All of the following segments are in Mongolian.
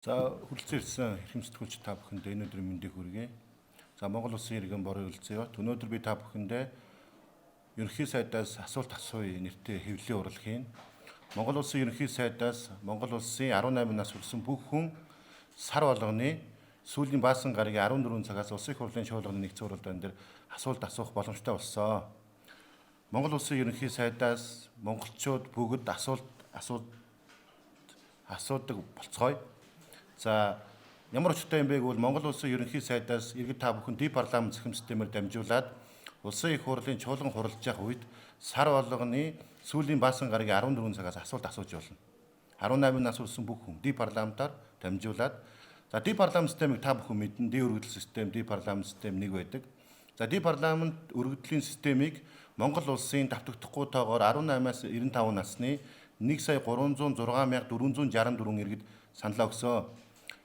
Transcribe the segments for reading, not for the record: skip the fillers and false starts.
За хүрэлцэн ирсэн эрхэм сэтгүүлч та бүхэндээ энэ өдрийн мэндийг хүргэе. За Монгол Улсын иргэн бороо үлзээ. Өнөөдөр би та бүхэндээ ерөнхий сайдаас асуулт асууя нэртэй хэвлэлийн урал хийн. Монгол Улсын ерөнхий сайдаас Монгол Улсын 18 нас хүрсэн бүх хүн сар болгоны сүүлийн баасан гарагийн 14 цагаас Улсын их хурлын чуулганы нэгдсэн хуралдаан дээр асуулт асуух боломжтой болсон. Монгол Улсын ерөнхий сайдаас монголчууд бүгд асуулт асуудаг болцгоё. За ямар учиртай юм бэ гэвэл Монгол Улсын ерөнхий сайдаас иргэд та бүхэн ди парламент зохион системээр дамжуулаад Улсын их хурлын чуулган хуралдаж явах үед сар болгоны сүүлийн баасан гарагийн 14 цагаас асуулт асууж болно. 18 нас хүрсэн бүх хүн ди парламентаар дамжуулаад за ди парламент системийг та бүхэн мэднэ. Ди өргөдөл систем, ди парламент систем нэг байдаг. За ди парламент өргөдлийн системийг Монгол улсын давтагдахгүй тоогоор 18-аас 95 насны 1 сая 306 464 иргэд саналаа өгсөн.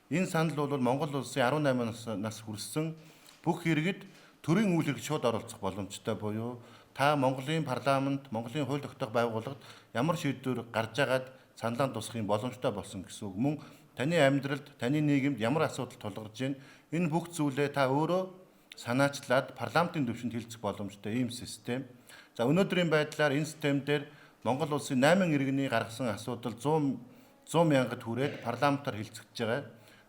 Энэ санал бол Монгол улсын 18 нас хүрсэн бүх иргэд төрийн үйл хэрэг шууд оролцох боломжтой буюу та Монголын парламент, Монголын хууль тогтоох байгууллагад ямар шийдвэр гарч байгаад саналаа тусахын боломжтой болсон гэсэн үг. Мөн таны амьдралд, таны нийгэмд ямар асуудал тулгарч байна, энэ бүх зүйлээ та өөрөө санаачлаад парламентын түвшинд хилцэх боломжтой ийм систем. За өнөөдрийн байдлаар энэ систем дээр Монгол улсын 8 иргэний гаргасан асуудал 100 мянгад хүрээд парламентаар хилцэгдэж байгаа.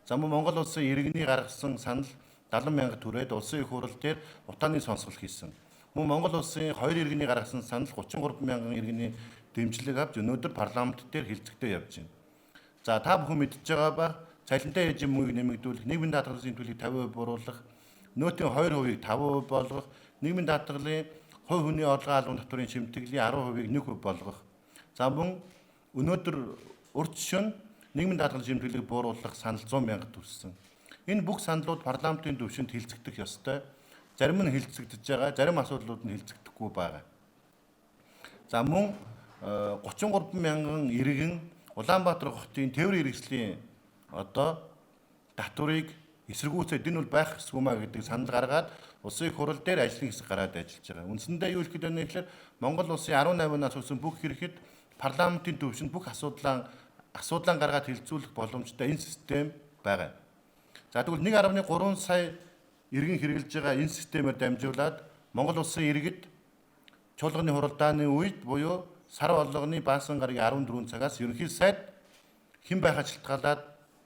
За мөн Монгол улсын иргэний гаргасан санал 70 мянгад хүрээд улсын их хурал дээр утааны сонсгол хийсэн. Мөн Монгол улсын 2 иргэний гаргасан санал 33 мянган иргэний дэмжлэг авч өнөөдөр парламент дээр хилцэгдээ явж байна. За та бүхэн мэдж байгаа ба цалинтай ээжийн мөнгийг нэмэгдүүлэх, нийгмийн даатгалын төлөвийг 50% бууруулах, нөөтийн 2%-ийг 5% болгох, нийгмийн даатгалын хувь хүний орлогын албан татварын шимтгэлийн 10%-ийг 1% болгох. За мөн өнөөдөр урд шөнө нийгмийн даатгалын шимтгэлийг бууруулах санал 100 мянгад хүрсэн. Энэ бүх саналууд парламентын түвшинд хилцэгдэх ёстой. Зарим нь хилцэгдэж байгаа, зарим асуудлууд нь хилцэгдэхгүй байгаа. За мөн 33 мянган иргэн Улаанбаатар хотын тээврийн хэрэгслийн одоо татварыг эсэргүүцээд энэ бол байх ёсгүй маа гэдэг санал гаргаад улсын их хурал дээр ажлын хэсэг гараад ажиллаж байгаа. Үндсэндээ юу хэлэх гээд байна гэхээр Монгол улсын 18 нас хүрсэн бүх хэрэгэд парламентын түвшинд бүх асуудлаа гаргаад хилцүүлэх боломжтой энэ систем байгаа. За тэгвэл 1.3 сая иргэн хэрэглэж байгаа энэ системээр дамжуулаад Монгол улсын иргэд чуулганы хуралдааны үед буюу сар болгоны баасан гарагийн 14 цагаас ерөнхий сайд хэн байхаа шалтгаалаад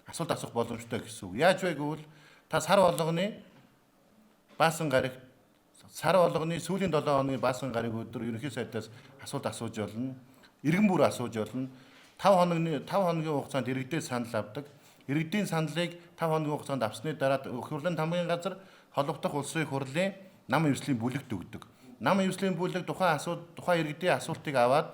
асуулт асуух боломжтой гэсэн үг. Яаж вэ гэвэл та сар болгоны баасан гараг сар болгоны сүүлийн 7 хоногийн баасан гараг өдөр ерөнхий сайдаас асуулт асууж болно. Иргэн бүр асууж болно. 5 хоногийн хугацаанд иргэдээс санал авдаг. Иргэдийн саналыг 5 хоногийн хугацаанд авсны дараа их хурлын тамгын газар холбогдох улсын их хурлын нам эвслийн бүлэгт өгдөг. Нам эвслийн бүлэг тухайн иргэдийн асуултыг аваад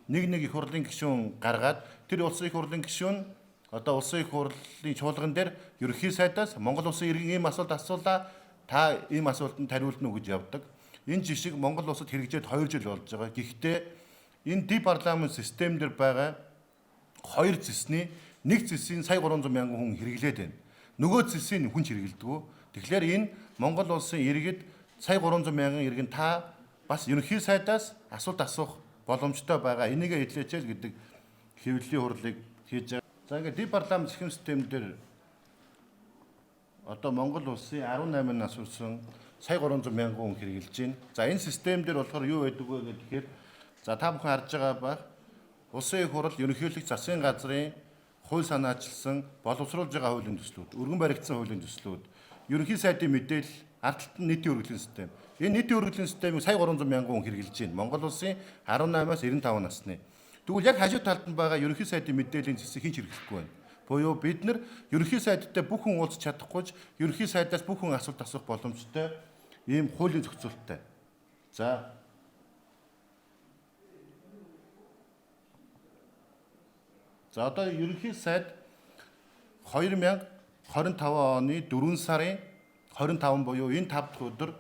нэг их хурлын гишүүн гаргаад тэр улсын их хурлын гишүүн одоо улсын их хурлын чуулган дээр ерөнхий сайдаас Монгол улсын иргэн ийм асуулт асуулаа, та ийм асуултанд хариулна уу гэж явдаг. Энэ жишг Монгол улсад хэрэгжээд 2 жил болж байгаа. Гэхдээ энэ ди парламент систем дээр байгаа хоёр зэсний нэг зэсийн сая 300 мянган хүн хэрэглээд байна. Нөгөө зэсийн хүн ч хэрэглэдэггүй. Тэгэхээр энэ Монгол улсын иргэд сая 300 мянган иргэн та бас ерөнхий сайдаас асуулт асуух боломжтой байгаа. Энийг хэлээч л гэдэг хэвлэлийн хурлыг хийж байгаа. За ингээд ди парламент зохион систем дээр одоо Монгол улсын 18 нас хүрсэн сая 300 мянган хүн хэрэглэж байна. За энэ систем дээр болохоор юу байдаг вэ гэхээр за та бүхэн харж байгаа ба Улсын их хурал ерөнхийлөгч засгийн газрын хууль санаачилсан боловсруулж байгаа хуулийн төслүүд, өргөн баригдсан хуулийн төслүүд, ерөнхий сайдын мэдээлэл, ард талд нь нийтийн өргөдлийн систем. Энэ нийтийн өргөдлийн системийг сая 300 мянган хүн хэрэглэж байна. Монгол улсын 18-аас 95 насны. Тэгвэл яг хажуу талд нь байгаа ерөнхий сайдын мэдээллийн зэсийг хэн ч хэрэглэхгүй байна. Буюу бид нар ерөнхий сайдтай бүх хүн уулзах чадахгүй ч ерөнхий сайдаас бүх хүн асуулт асуух боломжтой ийм хуулийн зохицуулттай. За одоо ерөнхий сайд 2025 оны 4 сарын 25 буюу энэ 5 дахь өдөр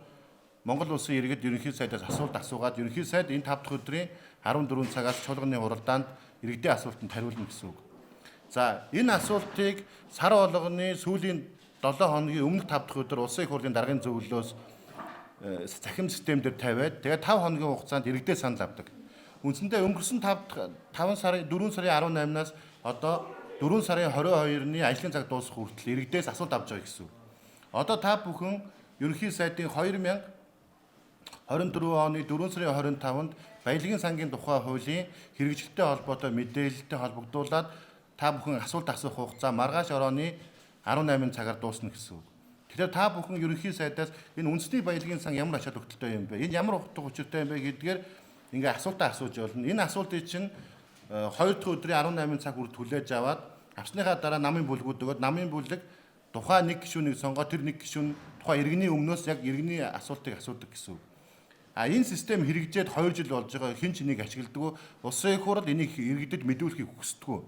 Монгол улсын иргэд ерөнхий сайдаас асуулт асуугаад ерөнхий сайд энэ 5 дахь өдрийн 14 цагаас чуулганы хуралдаанд иргэдийн асуултанд хариулна гэсэн үг. За энэ асуултыг сар болгоны сүүлийн 7 хоногийн өмнөх 5 дахь өдөр улсын их хурлын даргын зөвлөлөөс цахим систем дээр тавиад тэгээд 5 хоногийн хугацаанд иргэдээ санал авдаг. Үндсэндээ өнгөрсөн 5 сарын 4 сарын 18-наас одоо 4 сарын 22-ны ажлын цаг дуусах хүртэл иргэдээс асуулт авч байгаа гэсэн үг. Одоо та бүхэн ерөнхий сайдын 2024 оны 4 сарын 25-нд баялагын сангийн тухай хуулийн хэрэгжилттэй холбоотой мэдээлэлтэй холбогдуулаад та бүхэн асуулт асуух хугацаа маргааш орооны 18 цагаар дуусна гэсэн үг. Тэгэхээр та бүхэн ерөнхий сайдаас энэ үндэсний баялагын сан ямар ачаал өгөлттэй юм бэ? Энэ ямар утга учиртай юм бэ гэдгээр ингээ асуултаа асууж болно. Энэ асуултыг чинь 2 дахь өдрийн 18 цаг хүртэл хүлээж аваад авсныхаа дараа намын бүлгүүд өгөөд намын бүлэг тухайн нэг гишүүнийг сонгоо, тэр нэг гишүүн тухайн иргэний өмнөөс яг иргэний асуултыг асуудаг гэсэн үг. А энэ систем хэрэгжээд 2 жил болж байгаа, хэн ч энийг ашигладаг. Улсын их хурал энийг иргэдэд мэдүүлэхийг хүсдэг.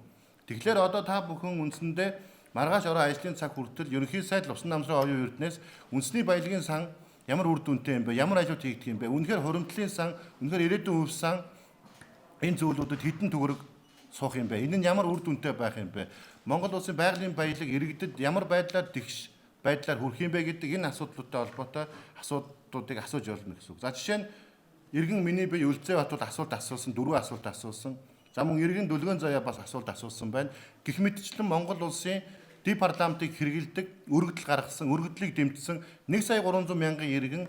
Тэгэхээр одоо та бүхэн үндсэндээ маргааш ороо ажлын цаг хүртэл ерөнхий сайд Усан намсрын оюун эрдэнэс үндэсний баялагын сан ямар үр дүнтэй юм бэ? Ямар ажлууд хийгдэх юм бэ? Үнэхээр хуримтлалын сан, үнэхээр ирээдүйн өв сан энэ зүйлүүдэд хэдэн төгрөг суух юм бэ? Энэ нь ямар үр дүнтэй байх юм бэ? Монгол улсын байгалийн баялаг иргэдэд ямар байдлаар тэгш байдлаар хүрэх юм бэ гэдэг энэ асуудлуудтай холбоотой асуудлуудыг асууж болно гэсэн үг. За жишээ нь иргэн миний бие Үлзээ Батул асуулт асуусан, 4 асуулт асуусан. За мөн иргэн Дүлгэн Заяа бас асуулт асуусан байна. Гэх мэтчлэн Монгол улсын ди парламентыг хэрэгэлдэг, өргөдөл гаргасан, өргөдлийг дэмжсэн 1 сая 300 мянган иргэн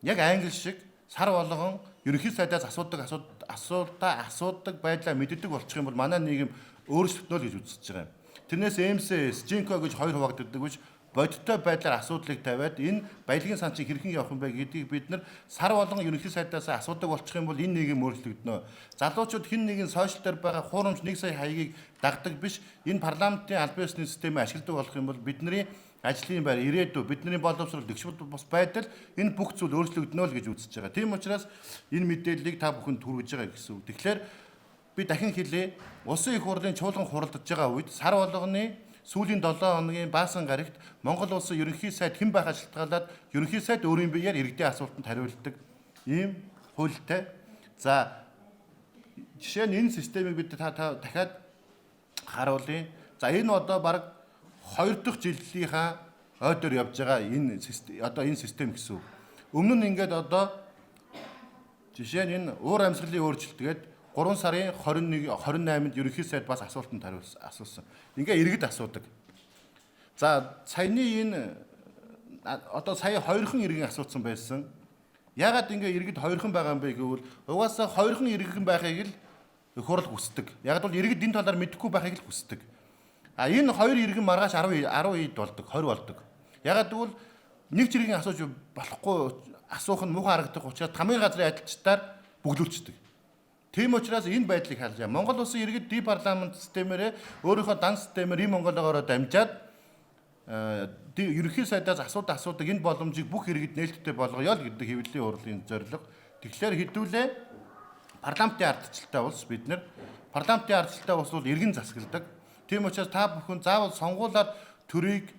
яг англи шиг сар болгон ерөнхий сайдаас асуудаг асуултаа асуудаг байдлаа мэддэг болчих юм бол манай нийгэм өөрчлөгдөнө л гэж үзэж байгаа юм. Тэрнээс МСС, Жинко гэж хоёр хуваагддаг биш, бодиттой байдлаар асуудлыг тавиад энэ баялагын сан чинь хэрхэн явах юм бэ гэдгийг бид нар сар болгон ерөнхий сайдаас асуудаг болчих юм бол энэ нийгэм өөрчлөгдөнө. Залуучууд хэн нэгэн сошиал дээр байгаа хуурамч 1 сая хаягийг дагдаг биш, энэ парламентын албан ёсны системийг ашигладаг болох юм бол бидний ажлын байр, ирээдүй, бидний боловсрол, тэгшбэл бус байдал энэ бүх зүйл өөрчлөгдөнө л гэж үзэж байгаа. Тийм учраас энэ мэдээллийг та бүхэнд хүргэж байгаа гэсэн үг. Тэгэхээр би дахин хэлье. Улсын их хурлын чуулган хуралдаж байгаа үед сар болгоны сүүлийн 7 хоногийн баасан гарагт Монгол улсын ерөнхий сайд хэн байхаа шалтгаалаад ерөнхий сайд өөрийн биеэр иргэдийн асуултанд хариулдаг ийм хуультай. За жишээ нь энэ системийг бид та дахиад харуулъя. За энэ одоо бараг 2 дахь жилийнхаа ойдоор явж байгаа энэ одоо энэ систем гэсэн үг. Өмнө нь ингээд одоо жишээ нь энэ уур амьсгалын өөрчлөлт гээд 3 сарын 21 28-нд ерөнхий сайд бас асуултанд хариулсан, асуусан. Ингээ иргэд асуудаг. За саяны энэ одоо сая хоёрхан иргэн асуусан байсан. Яагаад ингээ иргэд хоёрхан байгаа юм бэ гэвэл угаасаа хоёрхан иргэн байхыг л их хурал хүсдэг. Яг бол иргэд энэ талаар мэдэхгүй байхыг л хүсдэг. А энэ хоёр иргэн маргааш 10 10 болдог, 20 болдог. Яагаад гэвэл нэг ч иргэн асууж болохгүй, асуух нь муухай харагдах учраас тамийн газрын ажилчдаар бүглүүлчихдэг. Тийм учраас энэ байдлыг харж байгаа. Монгол улсын иргэд ди парламент системээрээ өөрийнхөө дан системээр ийм Монголоогоор дамжаад ерөнхий сайдаас асууд асуудаг энэ боломжийг бүх иргэд нээлттэй болгоё л гэдэг хэвлэлийн хурлын зорилго. Тэгэхээр хэдүүлээ парламентын ардчлалтай улс, бид нар парламентын ардчлалтай улс бол иргэн засагладаг. Тийм учраас та бүхэн заавал сонгуулаар төрийг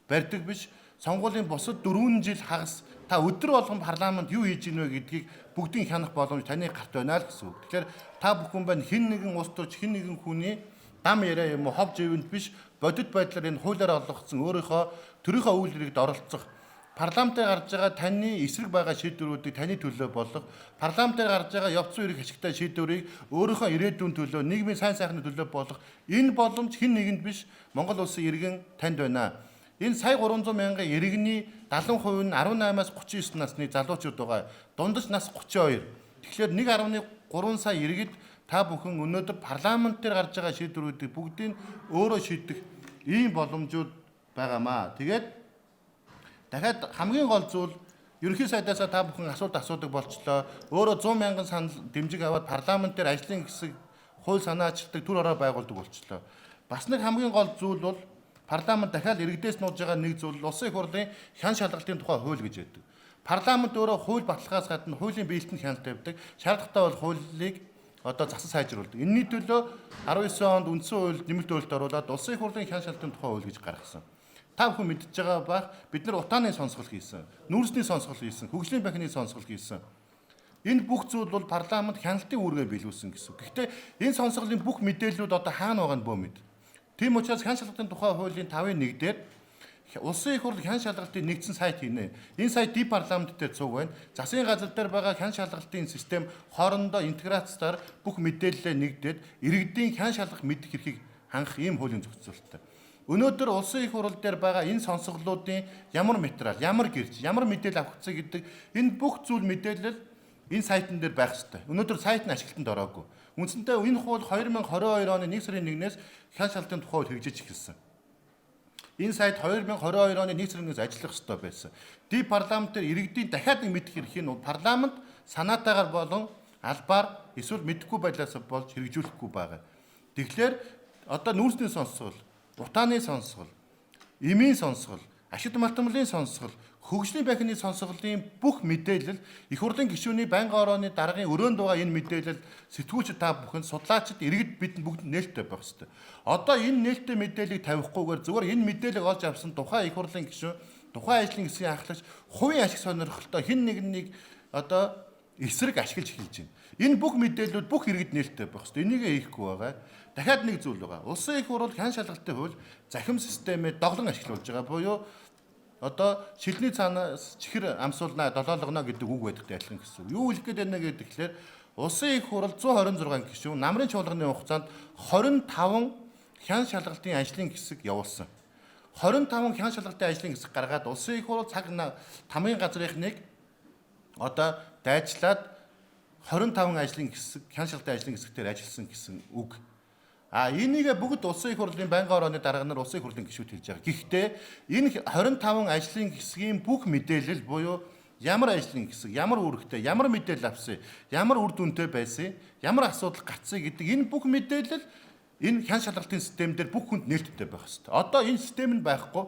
барьдаг биш, сонгуулийн бусад 4 жил хагас та өдөр болгон парламент юу хийж гинэ вэ гэдгийг бүгдийг хянах боломж таны гарт байна л гэсэн үг. Тэгэхээр та бүхэн байна хэн нэгэн улс төрч, хэн нэгэн хүний дам яриа юм уу хов живэнд биш, бодит байдлаар энэ хуулиар олгогдсон өөрийнхөө төрийнхөө үйл хэрэгт оролцох, парламентаар гарч байгаа таны эсрэг байгаа шийдвэрүүдийг таны төлөө болох, парламентаар гарч байгаа явц зүйн эрх ашигтай шийдвэрийг өөрийнхөө ирээдүйн төлөө, нийгмийн сайн сайхны төлөө болох энэ боломж хэн нэгэнд биш, Монгол улсын иргэн танд байна. Энэ сая 300 мянган иргэний 70% нь 18-аас 39 насны залуучууд байгаа. Дундаж нас 32. Тэгэхээр 1.3 сая иргэд та бүхэн өнөөдөр парламент дээр гарч байгаа шийдвэрүүдийг бүгдийг өөрөө шийдэх ийм боломжууд байгаамаа. Тэгээд дахиад хамгийн гол зүйл ерөнхий сайдаасаа та бүхэн асуулт асуудаг болчлоо. Өөрөө 100 мянган санал дэмжиг аваад парламент дээр ажлын хэсэг хууль санаачилдаг төр ороо байгуулдаг болчлоо. Бас нэг хамгийн гол зүйл бол парламент дахиад иргэдээс нууж байгаа нэг зүйл улсын их хурлын хян шалгалтын тухай хууль гэж байдаг. Парламент өөрөө хууль баталгаас гадна хуулийн биелэлтэнд хяналт тавьдаг. Шаардлагатай бол хуулийг одоо засан сайжруулдаг. Энэний төлөө 19 онд үндсэн хуульд нэмэлт өөрчлөлт оруулаад улсын их хурлын хян шалгалтын тухай хууль гэж гаргасан. Та бүхэн мэдж байгаа бах, бид нар утааны сонсгол хийсэн, нүүрсний сонсгол хийсэн, хөгжлийн банкны сонсгол хийсэн. Энэ бүх зүйл бол парламент хяналтын үүргээ биелүүлсэн гэсэн. Гэхдээ энэ сонсголын бүх мэдээллүүд одоо хаана байгаа нь бөө мэд. Тийм учраас хян шалгалтын тухай хуулийн 5-1 дээр улсын их хурл хян шалгалтын нэгдсэн сайт хийнэ. Энэ сайт ди парламент дээр цуг байна. Засгийн газар дээр байгаа хян шалгалтын систем хоорондоо интеграцаар бүх мэдээлэлээ нэгдээд иргэдийн хян шалгах мэдэх эрхийг хангах ийм хуулийн зохицуулттай. Өнөөдөр улсын их хурал дээр байгаа энэ сонсголуудын ямар материал, ямар гэрч, ямар мэдээлэл авахцыг гэдэг энэ бүх зүйл мэдээлэл энэ сайтн дээр байх ёстой. Өнөөдөр сайт нь ашиглалтанд ороогүй. Үндсэндээ энэ хууль 2022 оны 1 сарын 1-ээс хяналт шалгалтын тухай хууль хэрэгжиж эхэлсэн. Энэ сайт 2022 оны 1 сарын 1-ээс ажиллах ёстой байсан. Ди парламент дээр иргэдийн дахиад нэг мэдэх эрхийг нь парламент санаатаагаар болон албаар эсвэл мэдэхгүй байдлаас болж хэрэгжүүлэхгүй байгаа. Тэгэхээр одоо нүүрсний сонсгол, утааны сонсгол, эмийн сонсгол, ашид малтамлын сонсгол, хөгжлийн банкны сонсголын бүх мэдээлэл их хурлын гишүүний байнгын орооны даргын өрөөнд байгаа энэ мэдээлэл сэтгүүлчид та бүхэн судлаачид иргэд бидэнд бүгд нээлттэй байх ёстой. Одоо энэ нээлттэй мэдээллийг тавихгүйгээр зүгээр энэ мэдээллийг олж авсан тухайн их хурлын гишүүн, тухайн ажлын хэсгийн анхлагч хувийн ашиг сонирхолтой хэн нэгнийг одоо эсрэг ашиглаж эхэлж байна. Энэ бүх мэдээллүүд бүх иргэд нээлттэй байх ёстой. Энийг хийхгүй байгаа. Дахиад нэг зүйл байгаа. Улсын их хурл хян шалгалтын хууль захим системээ доглон ашиглуулж байгаа буюу одоо шилний цаанаас чихэр амсуулнаа, долоолгоно гэдэг үг байдагтай адилхан гэсэн. Юу хэлэх гээд байна гэхээр улсын их хурл 126 гишүүн намрын чуулганы хугацаанд 25 хян шалгалтын ажлын хэсэг явуулсан. 25 хян шалгалтын ажлын хэсэг гаргаад улсын их хурл цаг тамгын газрынхныг одоо дайчлаад 25 ажлын хэсэг хян шалгалтын ажлын хэсэгтэр ажилласан гэсэн үг. А энийгээ бүгд улсын их хурлын байнгын орооны дарга нар улсын их хурлын гишүүд хэлж байгаа. Гэхдээ энэ 25 ажлын хэсгийн бүх мэдээлэл буюу ямар ажлын хэсэг, ямар үүрэгтэй, ямар мэдээлэл авсан, ямар үр дүнтэй байсан, ямар асуудал гарцсан гэдэг энэ бүх мэдээлэл энэ хян шалгалтын систем дээр бүх хүнд нээлттэй байх хэрэгтэй. Одоо энэ систем нь байхгүй.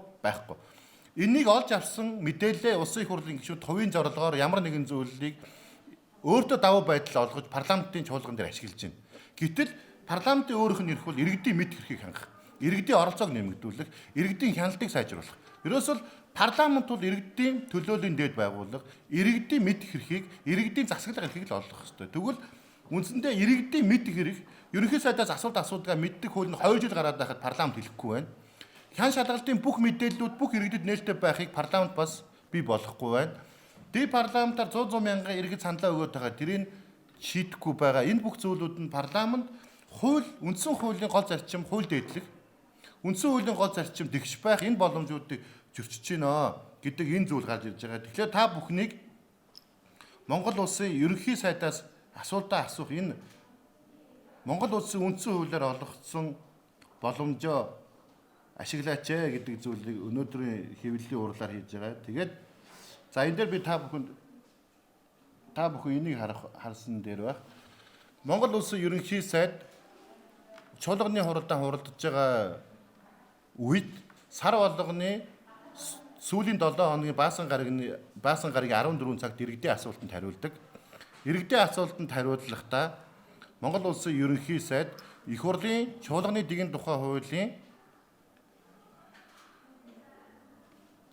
Энийг олж авсан мэдээлэлээ улсын их хурлын гишүүд хувийн зорилгоор ямар нэгэн зүйлийг өөртөө давуу байдал олгож парламентын чуулган дээр ашиглаж байна. Гэтэл парламентын өөрийнх нь эрх бол иргэдийн мэд хэрхийг хангах, иргэдийн оролцоог нэмэгдүүлэх, иргэдийн хяналтыг сайжруулах. Ерөөсөл парламент бол иргэдийн төлөөллийн дээд байгууллага, иргэдийн мэд хэрхийг, иргэдийн засаглах эрхийг л олгох ёстой. Тэгвэл үндсэндээ иргэдийн мэд хэрэг ерөнхий сайдаас асуулт асуудгаа мэддэг хууль нь 2 жил гараад байхад парламент хэлэхгүй байна. Хян шалгалтын бүх мэдээллүүд бүх иргэдэд нээлттэй байхыг парламент бас бий болгохгүй байна. Ди парламентаар 100 мянган иргэд саналаа өгөөд байгаа тэрийг шийдэхгүй байгаа. Энэ бүх зүйлүүд нь парламент хууль, үндсэн хуулийн гол зарчим хууль дээдлэх, үндсэн хуулийн гол зарчим дэгш байх энэ боломжуудыг зөрчиж байна гэдэг энэ зүйл гарч ирж байгаа. Тэгэхээр та бүхнийг Монгол улсын ерөнхий сайдаас асуултаа асуух энэ Монгол улсын үндсэн хуулиар олгогдсон боломжоо ашиглаач гэдэг зүйлийг өнөөдрийн хэвлэлийн уралаар хийж байгаа. Тэгээд за энэ дээр би та бүхэн энийг харсан дээр байх. Монгол улсын ерөнхий сайд чуулганы хуралдаан хуралдаж байгаа үед сар болгоны сүүлийн 7 хоногийн баасан гарагийн 14 цагт иргэдийн асуултанд хариулдаг. Иргэдийн асуултанд хариулахдаа Монгол улсын ерөнхий сайд их хурлын чуулганы дэгийн тухай хуулийн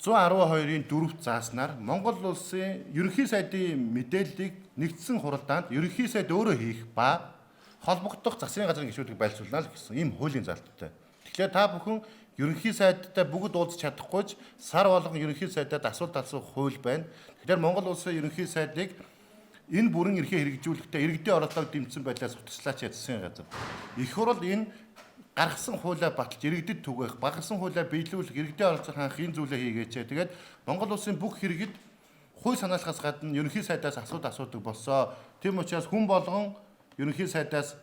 112-ийн 4 зааснаар Монгол улсын ерөнхий сайдын мэдээллийг нэгдсэн хуралдаанд ерөнхий сайд өөрөө хийх ба холбогдох засгийн газрын гишүүдийг байлцуулна л гэсэн ийм хуулийн залттай. Тэгэхээр та бүхэн ерөнхий сайдтай бүгд уулзах чадахгүй ч сар болгон ерөнхий сайдад асуулт асуух хууль байна. Тэгэхээр Монгол улсын ерөнхий сайдыг энэ бүрэн эрхээ хэрэгжүүлэхдээ иргэдийн оролцоог дэмжсэн байдлаас утгачлаач засгийн газар. Их хурл энэ гаргасан хуулиа баталж иргэдэд түгээх, багассан хуулиа биелүүлэх, иргэдийн оролцоог хангах энэ зүйлээ хийгээч. Тэгээд Монгол улсын бүх иргэд хууль санаалахаас гадна ерөнхий сайдаас асуулт асуудаг болсоо. Тийм учраас хүн болгон ерөнхий сайдаас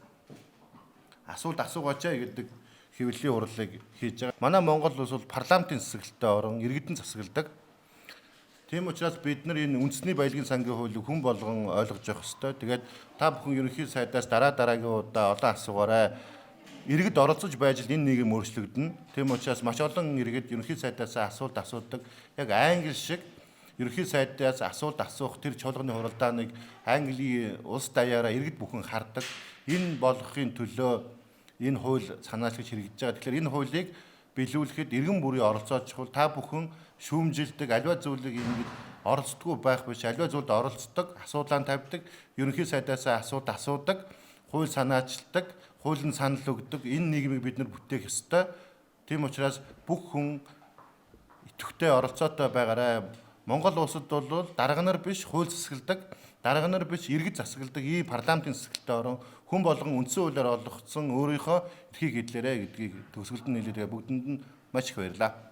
асуулт асуугаач гэдэг хэвлэлийн урлыг хийж байгаа. Манай Монгол улс бол парламентын засаглалтай орон, иргэдэн засагладаг. Тийм учраас бид нар энэ үндэсний баялагын сангийн хуулийг хүн болгон ойлгож явах ёстой. Тэгээд та бүхэн ерөнхий сайдаас дараа дараагийн удаа олон асуугаарай. Иргэд оролцож байж л энэ нийгэм өөрчлөгдөнө. Тийм учраас маш олон иргэд ерөнхий сайдаас асуулт асуудаг. Яг англи шиг ерөнхий сайдаас асуулт асуух тэр чуулганы хуралдааныг Английн улс даяараа иргэд бүхэн хардаг. Энэ болгохын төлөө энэ хууль санаачлаж хэрэгжиж байгаа. Тэгэхээр энэ хуулийг биелүүлэхэд иргэн бүрийн оролцоо чухал. Та бүхэн шүүмжилдэг, аливаа зүйлийг ингэж оролцдоггүй байх биш, аливаа зүйлд оролцдог, асуудлаа тавьдаг, ерөнхий сайдаас асуулт асуудаг, хууль санаачилдаг, хуулинд санал өгдөг. Энэ нийгмийг бид нар бүтээх ёстой. Тийм учраас бүх хүн идэвхтэй оролцоотой байгаарай. Монгол улсад бол дарга нар биш хууль засагладаг, дарга нар биш иргэд засагладаг ийм парламентын засаглалтай орон хүн болгон үндсэн хуулиар олгогдсон өөрийнхөө эрхийг эдлээрэ гэдгийг төгсгөлд нь хэлээд бүгдэнд нь маш их баярлалаа.